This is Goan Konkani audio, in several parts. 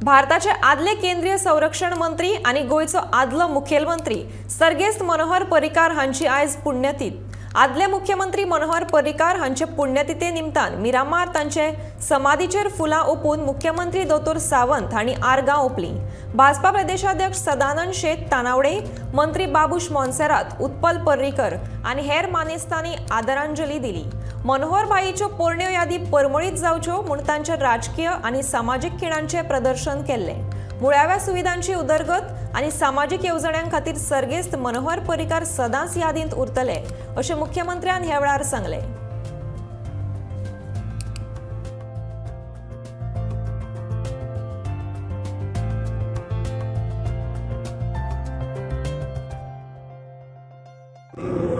भारताचे आदले केंद्रीय संरक्षण मंत्री आनी गोंयचो आदलो मुखेलमंत्री सर्गेस्त मनोहर पर्रीकार हांची आयज पुण्यतीथ। आदले मुख्यमंत्री मनोहर पर्रीकार हांचे पुण्यतिथे निमतान मिरामार तांचे समाधीचेर फुलां ओपून मुख्यमंत्री दोतोर सावंत हांणी आर्गां ओपली। भाजपा प्रदेशाध्यक्ष सदानंद शेट तानावडे, मंत्री बाबूश मोन्सेरात, उत्पल पर्रीकर आनी हेर मानेस्तांनी आदरांजली दिली। मनोहर भाईच्यो पोरण्यो यादी परमळीत जावच्यो म्हूण तांच्या राजकीय आनी सामाजीक खिणांचें प्रदर्शन केल्लें। मुळाव्या सुविधांची उदरगत आनी सामाजीक येवजण्यां खातीर सर्गेस्त मनोहर पर्रीकार सदांच यादींत उरतले अशें मुख्यमंत्र्यान ह्या वेळार सांगलें।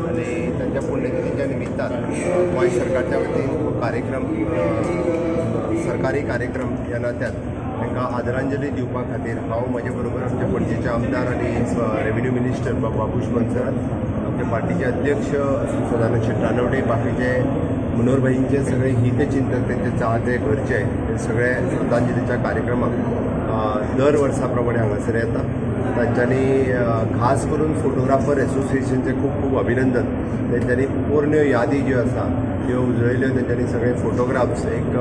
आनी तांच्या पुण्यतिथीच्या निमित्तान गोंय सरकारच्या वतीन कार्यक्रम, सरकारी कार्यक्रम ह्या नात्यान तांकां आदरांजली दिवपा खातीर हांव म्हजे बरोबर आमचे पणजेचे आमदार आनी रेवेन्यू मिनिस्टर बाबूश मोन्सेरात, आमच्या पार्टीचे अध्यक्ष सदानंद शेट तानावडे, बाकीचे मनोहर भाईंचे सगळे हितचिंतक, तेंचे चाहते, घरचे हे सगळे श्रद्धांजलीच्या कार्यक्रमाक दर वर्सा प्रमाणे हांगासर येता। तांच्यांनी खास करून फोटोग्राफर एसोसिएशनचें खूब खूब अभिनंदन। तेंच्यांनी पोरण्यो यादी ज्यो आसा त्यो उजळयल्यो, तेंच्यांनी सगळे फोटोग्राफ्स एक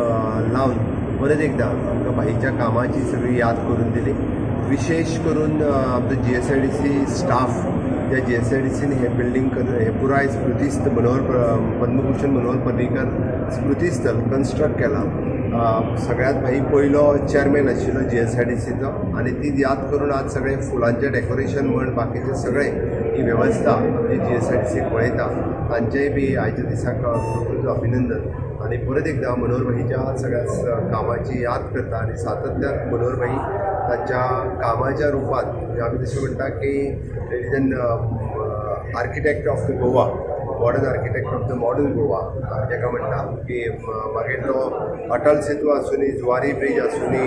लावन परत एकदां आमकां भाईच्या कामाची सगळी याद करून दिली। विशेष करून आमचो GSIDC staff, त्या GSIDCन हें बिल्डींग हें पुराय स्मृतीस्थ मनोहर पद्मभूषण मनोहर पर्रीकर स्मृतीस्थल कन्स्ट्रक्ट केलां। सगळ्यांत भाई पयलो चेअरमॅन आशिल्लो GSIDCचो आनी ती याद करून आज सगळे फुलांचें डेकोरेशन म्हण बाकीचें सगळें ही वेवस्था आमची GSIDC पळयता, तांचेय बी आयच्या दिसाक खूब अभिनंदन। आनी परत एकदां मनोहर भाईच्या सगळ्या कामाची याद करता आनी सातत्यान मनोहर भाई तांच्या कामाच्या रुपान, म्हणजे आमी तशें म्हणटा की it is an architect of the Goa, modern architect of the modern Goa ताका म्हणटा की मागीर तो अटल सेतू आसूनी, जुवारी ब्रिज आसूनी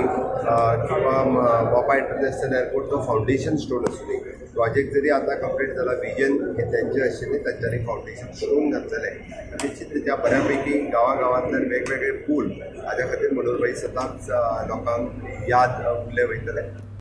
किंवा मोपा इंटरनॅशनल एअरपोर्ट तो फावंडेशन स्टोन आसूनी, प्रोजेक्ट जरी आतां कंप्लीट जाला, विजन हें तेंचें आशिल्लें, तांच्यांनी फावंडेशन स्टोन घातलेलें। निश्चित रित्या बऱ्यापैकी गांवागांवांतल्यान वेगवेगळे पूल हाज्या खातीर मनोहर भाई सदांच लोकांक याद उरले वयतले।